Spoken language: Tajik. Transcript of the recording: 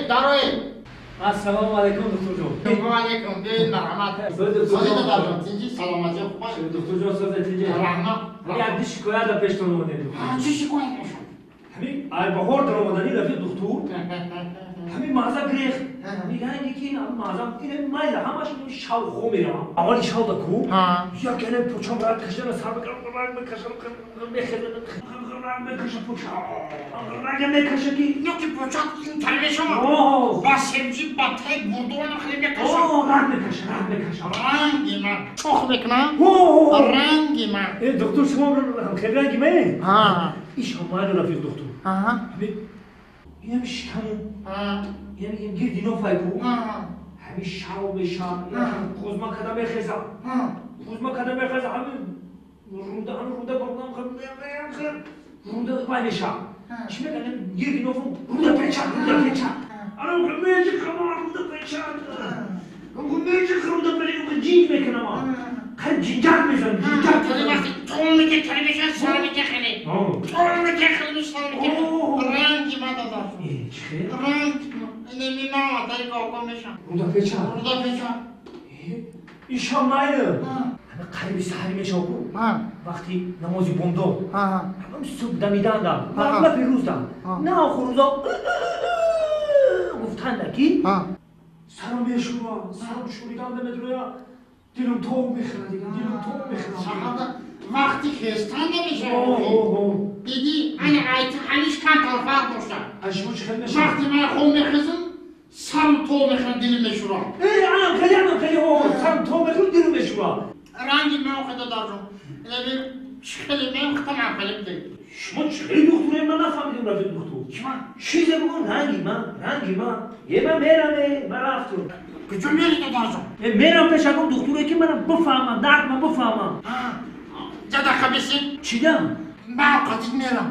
Дароед. Ассалому алайкум, духтурҷон. Ва алайкум, биёед, марҳамат. Сози, додарҷон, тинҷи, саломатӣ, хуб? Духтурҷон, сози, тинҷи. Раҳмат. Як ди шикоят дар пештон омадем. Чӣ шикоят бошад? Ҳамин ай баҳор даромадани, рафиқ духтур, ҳамин мағза гирехт. Ҳамин ранге ки мағзам ин майла, ҳамаш шав хо меравам. Аввали шав да ку як яне пучам ранг кашидана сар мекунам, ранг мекашам, мехезам, ранг мекашам, пучам ранг мекаша ки ёки пучам ин мешавад, ба себҷи, ба тег бурдуана хеле мекаша. Ранг мекаша, ранг мекаша. Ранги ман чох мекунам, ранги ман. Э, доктор, шумо хеле ранги ман иш майла, рафиқ духтур. Инам шикаму инам гирди нофайку ҳамин шав мешам, қузма када мехезам, қузма када мехезам, ҳамин руда, ҳамин руда, руда вай мешам. Чӣ мекунам? Гирди нофу руда печа, руда печа, меҷиқама, руда печа, меҷиқ, руда печа, ҷинг мекунам, қариб ҷинҷак мешам, ҷинҷак. Вақти тон меке, тар меша, сар меке, хеле тон меке, хеле сар меке. Ранги ма, додаш, ранг инеми ма тари коко мешам. Руда печа. Руда печа. Ишам майли, ҳама қариби саҳари мешавку, вақти намози бомдод, ҳамам субҳ дамиданда, лафи рӯзда, на хурӯзо гуфтанда ки сарам мешура, сарам шуриданда медуроя, дилам тов мехӯрад, дилам тов мехӯрад. Вақти хестан намешавад, диди, ана айти ҳаниш камтар фарқ дошта. Шумо чӣ хел мешавад? Вақти ман хоб мехезам, сарам тов мехӯрад, дилам мешурад. Анам хеле, анам хеле, сарам тов мехӯрад, дилам мешурад. Ранги ман хеле, додарҷон, хеле ман хитам хеле бидед. Шумо чӣ хеле духтуре, ман нафаҳмидем, рафиқ духтур. Чизе бигӯ, ранги ман, ранги ман. Е, ман мераме, ман рафтум. Куҷо мери, додарҷон? Мерам пеш ягон духтуре ки манам бифаҳмам, дард ман бифаҳмам. Ҷадақа бисин. Чидам? Ман қатид мерам.